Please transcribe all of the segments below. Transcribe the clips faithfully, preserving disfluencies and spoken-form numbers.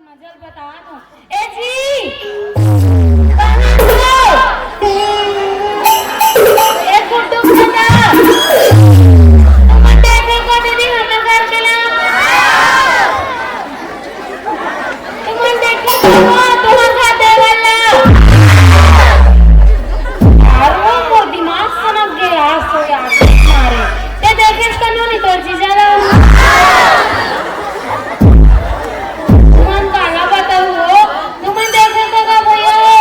काजल बता दो। ए जी, कहाँ हो? ए गुड्डू दादा, तुमन देखे को दीदी हमर घर के ला? तुमन देखे को तुम्हार घर देवल ला? यार, वो मोर दिमाग सनक गया, सो यार, मारे। ते देखे इसका नोनी तोर जीजा ला? तुमन काला बताऊ हो? तुमन देखे तो का भैया हो?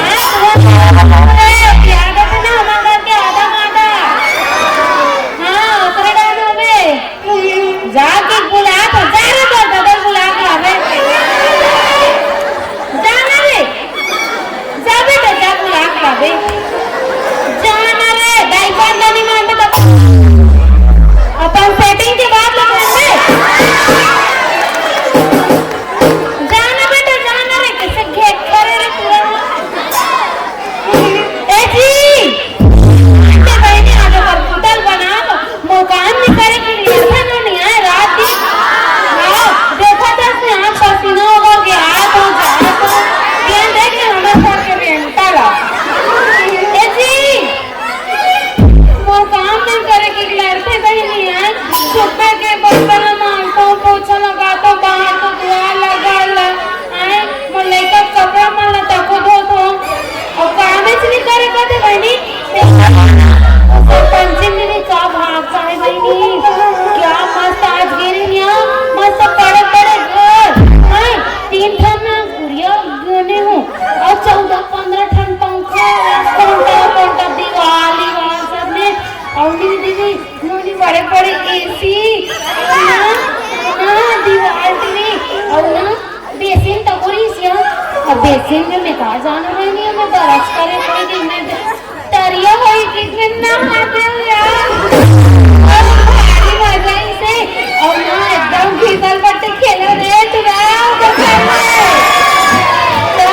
हाँ, तुमन काला बताऊ हो? याद है ना हमार घर के आधा मादा? हाँ, ओकरे डाल में। जाके बुला तो, जा रे तो, बदल बुला के आवे। जा ना रे। जा बेटा, जा बुला के लाबे। जा ना रे, diaper तो नहीं मानबे तो अपन setting के बाद ला मानबे। जा ना बेटा, जा ना रे, कैसे घेट करे रे पूरा। ए जी, ते बहनी आगे पर कुटल बना तो मोर काम नहीं करे के लिए था ना, नहीं आए रात दिन। हाँ, देखा था इसने आँख पसीना होगा कि आ तो जा तो। ध्यान दे के हमर घर के रेंटा ला। ए जी, मोर काम नहीं करे के लिए लड़ते कहीं नहीं आए। सुबह के बर्तन मांजता हूँ, पोछा लगाता हूँ, बाहर को द्वार लगा ला। आए, मोर लइका के कपड़ा मन ला तको धोत हो। अउ कामेच नइ करे कथे बहिनी। पंचमी में का भाग पाए बहिनी। क्या मस्त आज गिरी निया, मस्त बड़े बड़े घर। आए, तीन ठन ना गुड़िया गने हो। अउ चौदह पंद्रह ठन पंखा, कोंटा कोंटा दीवाल, दीवाल सब में। अउ नी दीदी, मोनी बड़े बड़े एसी, ना, ना, दीवाल टीवी, अउ ना, बेसिन तको रहिस या। अब बेसिन में मैं का जानव, मैं नहीं, मैं बरस करे कोई दिन में तरिया होई कि मैं नहाते हूँ यार। अब भारी मजा इसे, अउ ना एकदम घिसल पट्टे खेलो रे, चुराओ, बचाओ। तो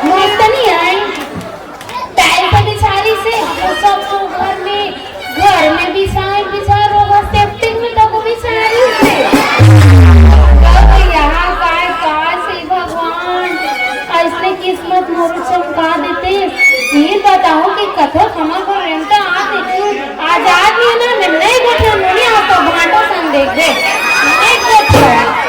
मस्त नहीं आई। टाइल पे बिछारी से, वो सब तो घर में, घर में बिछाए, बिछा रोगा, सेप्टिक में तो को बिछारी से। तो यहाँ काय, काय से भगवान, ऐसने किस्मत मोर चमका देते। ये बताओ कि कथो खमा को रेंटा आते, आजाद नहीं ना, मैं नहीं बैठा, नहीं आता, भाटो सन देख दे, नहीं बैठा।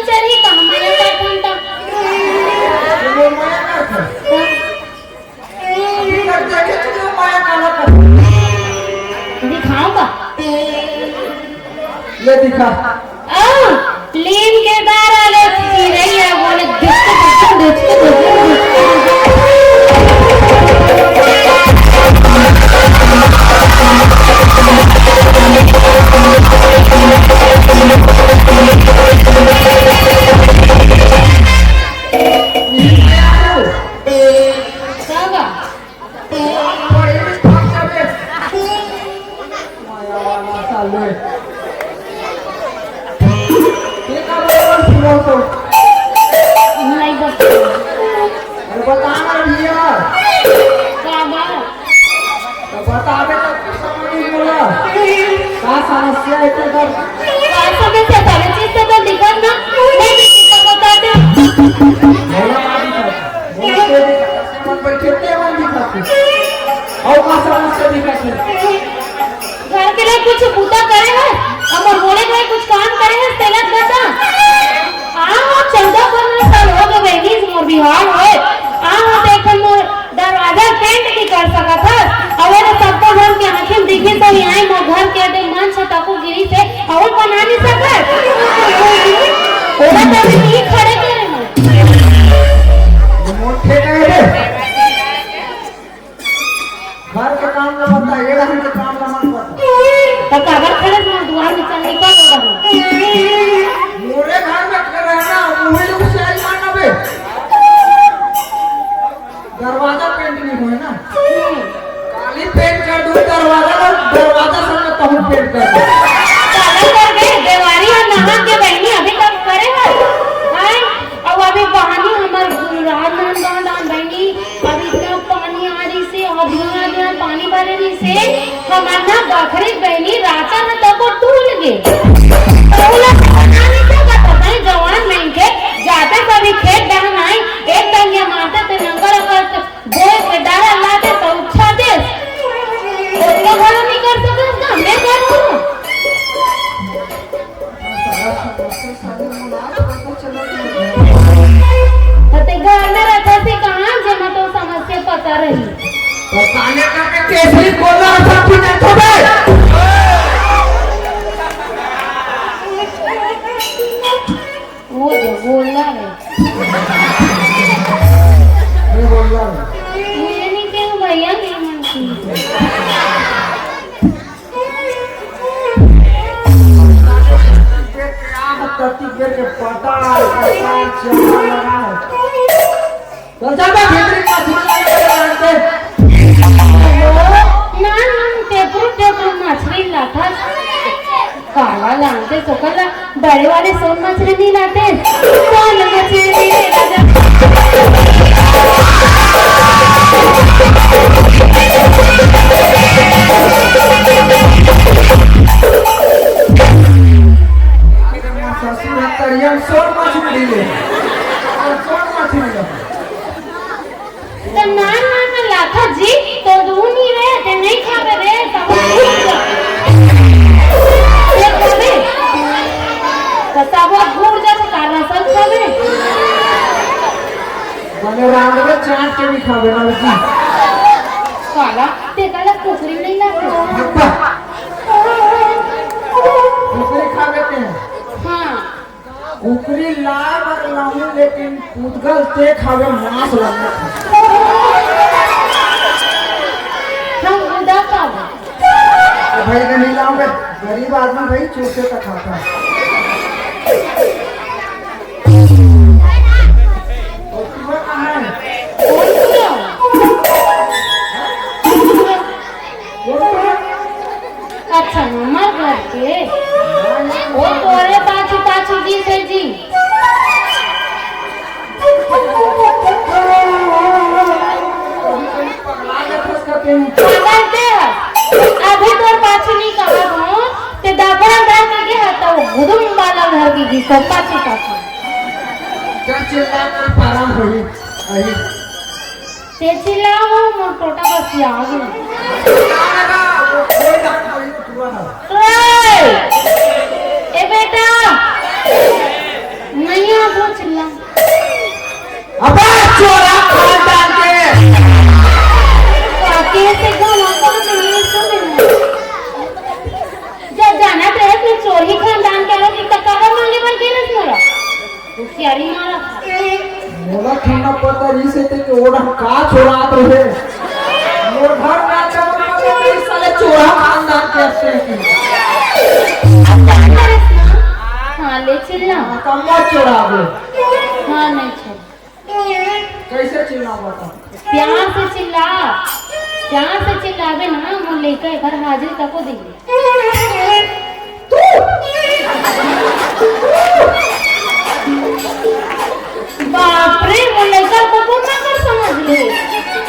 चली का मया करथन त। ये मया करथन। अभी तक देखे तुमने मया काला कर। दिखाओ का? ले दिखा। ओ, लीन के दार आले चिरैया बोले, दुख, दुख, दुख, दुख, दुख। का बा? पढ़े में थक जाबे। माया वाला साले। ये का बोल रहा है तो? नहीं बता। अरे बता ना भैया। का बा? तो बता दे तो समझ नहीं बोला। का समस्या है तेरे घर? का समस्या? सारे चीज से तो दिक्कत ना। नहीं दिक्कत बता दे। बोला ना दिक्कत। बोला दे दिक्कत। मन पर खेते मन दिक्कत। और का समस्या दिक्कत है? घर के लिए कुछ बूता करे है, अउ मोर बोले के कुछ काम करे है, तेला बता। आ, मोर चौदह पंद्रह साल हो गए बहिनी, मोर बिहाव होए। आ, मोर देख मोर दरवाजा पेंट नहीं कर सकत हस। अउ ये सबको घर के आँखी में दिखी तो नहीं आई, मोर घर के दे मन से तको गिरी से अउ बना नहीं सकत। ओला तभी नहीं खड़े करे मोर। मोर ठेका है रे। घर के काम ला बता, ये ढंग के काम ला मत बता। त काबर खड़े ना दुआर में चल निकल ओढ़ा। मोरे घर में रहना, मुहे लोग से आई मारना बे। दरवाजा पेंट नहीं हुए ना। काली पेंट कर दूं दरवाजा का, दरवाजा सब में तहूँ पेंट कर दूं। काला कर दे, देवारी और नहा के बहनी अभी तक करे है। आए, अब अभी बहानी हमर रात नान गाँव नान बहनी अब इतना पानी आ रही से, अभी यहाँ पानी भरे रही से, हमर ना बखरी बहनी राचा न तको टूल गे। टूल पता नहीं क्या पता नहीं, जवान नहीं थे, जाते कभी खेत डहन आई, एक डंगे मारते ते नंगर अकर बोए के डारा लाते तो उठा दे। तो भला नहीं कर सकते ना, मैं करूँ। अते घर में रहता से कहाँ जेमा तो समस्या पता रही। तो काने करके केसरी कोला रखा तू नहीं तो बे। वो जो बोला है। ये बोला है। ये नहीं क्यों भैया नहीं मानती। कति बेर के पता है, पता है, चेहरा लगा है। चल जा बे, भीतरी का झूला लगा है। ना, हम टेपरू, टेपरू मछली लाथा। काला लानते सोकला, बड़े वाले सोन मछली नहीं लाते। सोन मछली नहीं लाते। ससुर है, तरिया में सोन मछली ले। सोन मछली ले। त नान नान में लाथा जी, तो दूनी रे, ते नहीं खाबे रे, सब घूर जा। ते खाबे? त सब घूर जा, तो काला सब खाबे। बने रांड में चाट के भी खाबे ना जी। काला, ते काला कुकरी नहीं लाते। कुकरी खाबे ते। हाँ। कुकरी लाए बर लाहूं, लेकिन पुतगल ते खावे मांस लगना। हम उदा खाबो। ए भाई के नहीं लाऊं बे, गरीब आदमी भाई चूर के तो खाता है। और तुम्हें कहाँ है? कौन सा? कौन सा? अच्छा, हमर घर के। वो तोरे पाछू पाछू जी से जी। पागल के है। अभी तोर पाछू नहीं कहा हूँ, ते दापड़ा दान के है तो गुदुम वाला घर की जी से पाछू पाछू। क्या चिल्ला कर पारा हुई? अरे। ते चिल्लाओ, मोर टोटा बस ये आ गया। ओए, ए बेटा, नहीं अबे चोरा खानदान के। काके से गाना कौन नहीं सुने? जब जानत रहे कि चोरी खानदान के रहे, त काबर मांगे बर गेलस मोला? होशियारी मारा था। मोला खाना पता नहीं से ते के ओढ़ा का चोरात रहे। मोर घर में आता, मोर पता नहीं साले चोरा खानदान के हस्ते की। हाँ, ले चिल्ला। कम्मा चोरा दे। हाँ, नहीं छोड़। कैसे चिल्लाऊं बता? प्यार से चिल्ला, प्यार से चिल्लाबे ना, मोर लइका एकर हाजिर तको देही। बाप रे, मोर लइका को कोन ना कर समझ ले।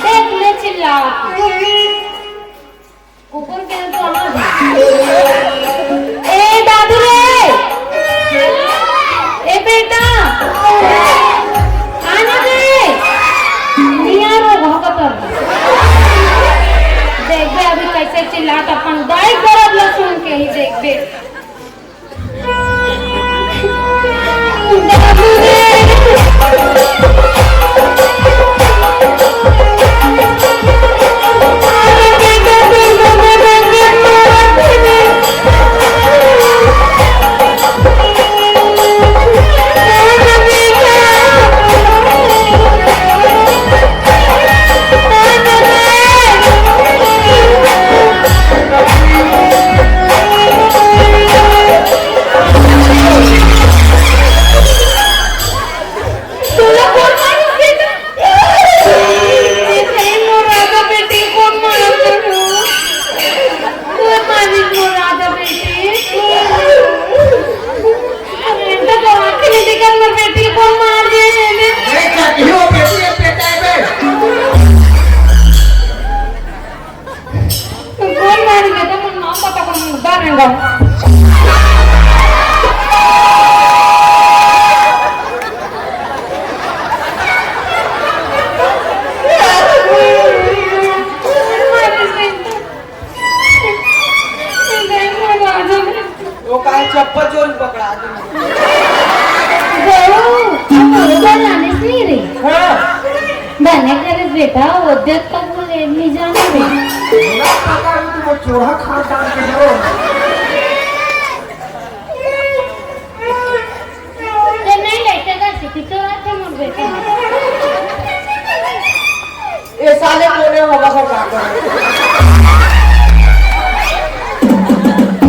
देख ले चिल्ला। कुकुर के तो आवाज। ए दादू रे, ए बेटा, आना रे, निया रो भगत। देख बे अभी कैसे चिल्लात अपन दाई गरज ल सुन के ही देख बे। तोला कोन मारिस बेटा? ए, ए, ए, मोर राजा बेटी कोन मारिस? कोन मारिस मोर राजा बेटी? अरे, तो गवा के नहीं देखा, मोर बेटी कोन मार दे रे? ए, क्या कहियो, बेटी, ये बेटा है बे। कोन मारी बेटा, मोर नाम पता कोन, मुद्दा रहेगा। वो का चप्पल चोरी पकड़ा दे। गऊ, तू बरोबर जाने से ही रे। हाँ। बने करे बेटा, वो देख तक वो ले नहीं जाने रे। मेरा पता है, तुम चोरा खानदान के हो। ते नहीं लेके गए थे, चोरा थे मोर बेटा। ए साले कोने होगा सर का करे?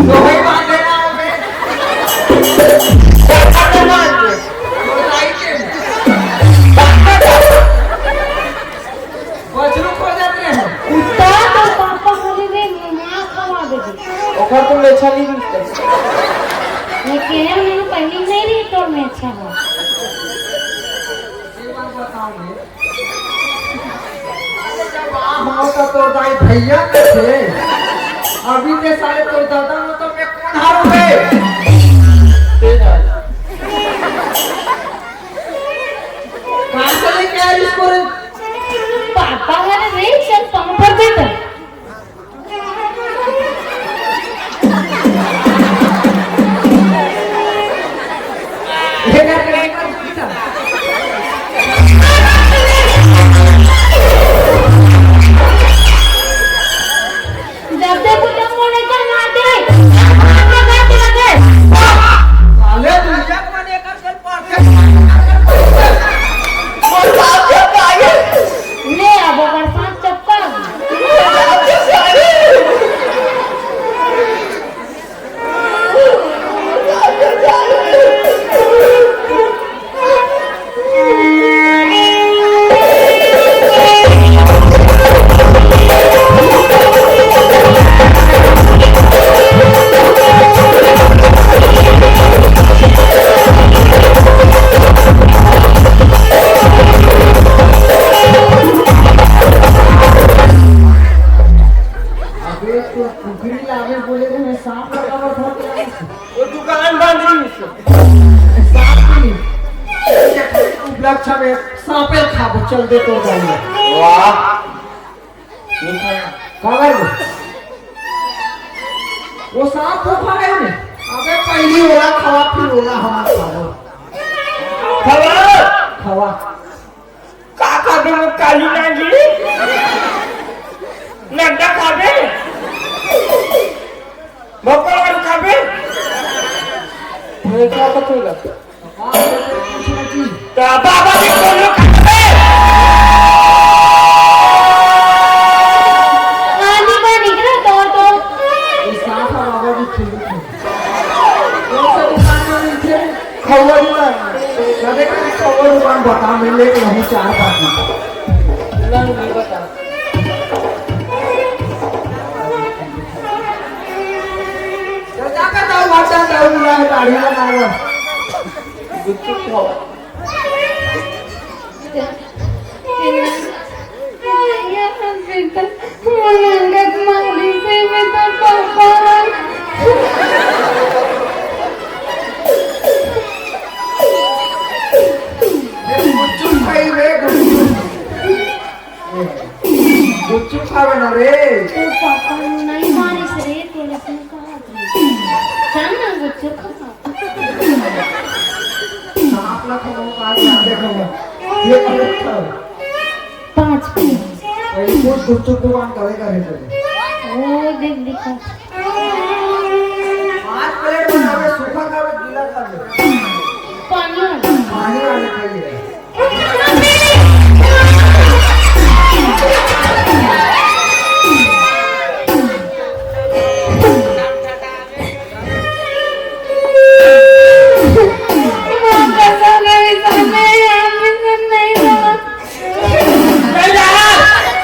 तो भाई बात देना हो बे। बात देना हो बे। बछरू खो जात रहे हो। कुत्ता तो पापा बोले रे, माँ खवा दे दे। ओकर तो लेछा नहीं मिलते। मैं कहे मैंने पहले नहीं रही तो मैं अच्छा हो। ये बात बताओ रे। जब आ हो तो तोर दाई भैया के थे। अभी ते साले तोर दादा हो तो मैं कोन हारू बे? तेज आ। कहाँ से लेके आया इसको रे? पापा वाला रे, चल पाँव पर बैठ। जब देखो तब मुंह लेकर मार दे। मार दे, मार दे, मार दे। साले दुनिया को मैंने एक ले अब ओकर साथ चक्कर। अबे तो कुकरी लावे बोले थे, मैं सांप का कवर धर के लाया। वो दुकान बंद नहीं उसको। सांप नहीं। उपलक्ष्य में सांपे खाबो, चल दे तो जाइए। वाह। काबर? वो सांप वो खा गए ने। अबे पहली ओला खवा, फिर ओला हमारा खावा। खवा। खवा। काली नागी, नड्डा खाबे, भोकल आलू खाबे। ये क्या पतोला? त बाबा के कोनो खाबे। आनी बानी के तो तो। इस साथ बाबा जी खेल खेल। कौन सा दुकान में मिलते हैं? खौवा दुकान। कदे कदे खौवा दुकान बता, मैं लेके रहूं चार पाँच। नहीं, नहीं बता। चल, जाकर दाऊ भाषा, दाऊ बुला है, दाढ़ी बना लो। गुपचुप खौवा। गुपचुप खाई रे, गुपचुप। गुपचुप खावे ना रे। तो पापा नहीं मारिस रे, तोला क्यों कहा? चल ना, गुपचुप खा। आप लोग को पाँच याद रखो। ये करेक्ट था। पाँच प्लेट। पहले कुछ गुपचुप दुकान करे करे चले। वो देख दिखा। पाँच प्लेट बनावे, सूखा खावे, गीला खावे। पानी वाला। पानी वाला खाइए। नहीं रहा।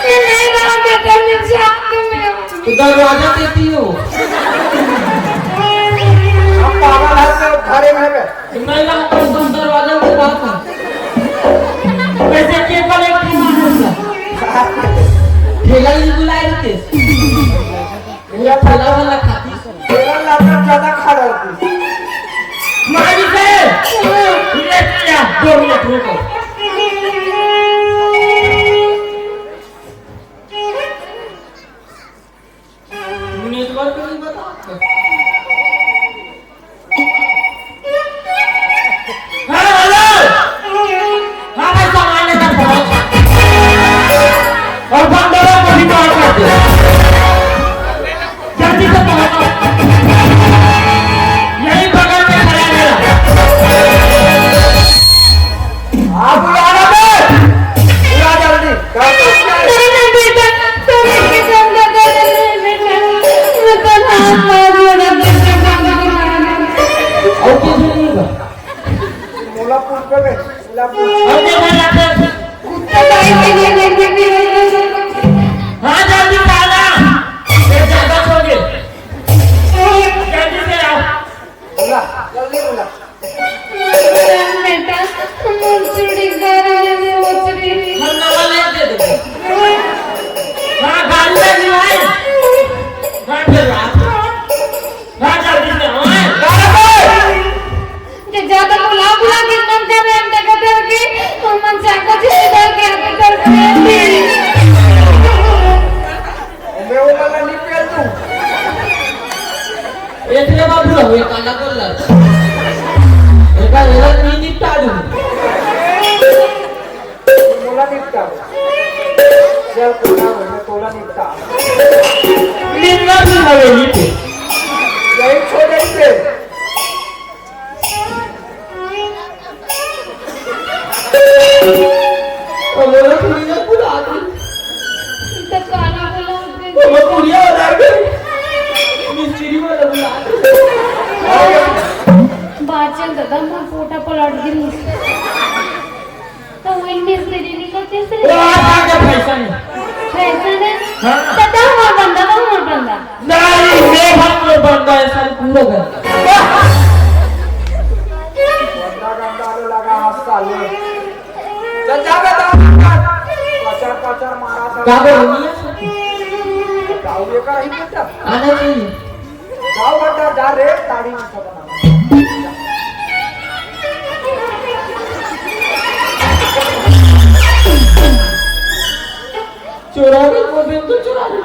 नहीं रहा बेटा, मैं जाती हूँ। तो दरवाजा देती हो। अब पागल है तो घरे में है। नहीं रहा तो तुम दरवाजा में बात है। वैसे के कलेक्ट नहीं मालूम था। ठेला ही बुलाए थे। ये ठेला वाला खाती। ठेला लाकर ज्यादा खा रहा थी। मारी से। ये क्या? दो मिनट रुको। नेटवर्क नहीं बता। हाँ, हेलो। हाँ भाई, सामान लेकर पहुंच। और बंदरों को भी मार कर दे। जल्दी से पहुंचो। यही बगल में खड़ा है मेरा। आप बुला रहे थे? बुला जल्दी। और किसी नहीं होगा। मोला पूछ के बे, मोला पूछ। और देखा जाता है। कुत्ता भाई के लिए नहीं, नहीं, नहीं, नहीं, नहीं। हाँ, जल्दी पाला। ये ज्यादा सो गए। जल्दी से आओ। बोला, जल्दी बोला। बेटा, हम चूड़ी गाड़ी में सोच रही। हम नवा ले दे दे। हाँ, गाड़ी में नहीं आए। हाँ, फिर रात। हाँ, जल्दी से, हाँ। जे ज्यादा बुला, बुला के मन का बयान टका दे के, तो मन से आपको जिस डर के आपको डर के मैं वो वाला नहीं पहन लूं। इतने बाबू रहो, ये काला बोल रहा था। ये का, ये नहीं निपटा दूं। मोला निपटा। चल, कोना में तोला निपटा। मिलना भी हवेली पे। यही छोड़, यही पे। हमारा बुढ़िया बुला दे। तो काला बुला दे। वो बुढ़िया बुला दे। मिस्त्री वाला बुला दे। बाचल दादा, मोर पोटा पलट गिरी। तो वो इंग्लिश में नहीं करते थे। वो आज आके फैशन है। फैशन है? हाँ। तो, तो हमार बंदा, वो हमार बंदा। नहीं, मैं भाग में बंदा है, साल पूरा घर। गंदा, गंदा आने लगा हाथ साले। चल जा बे, दौड़, दौड़। पचर, पचर मारा था। का बोल रही है? जाओ, ये का ही बेटा। आना चाहिए। जाओ बेटा, जा रे, ताड़ी में सब बना। चोरा भी बोल रहे हो तो चोरा भी।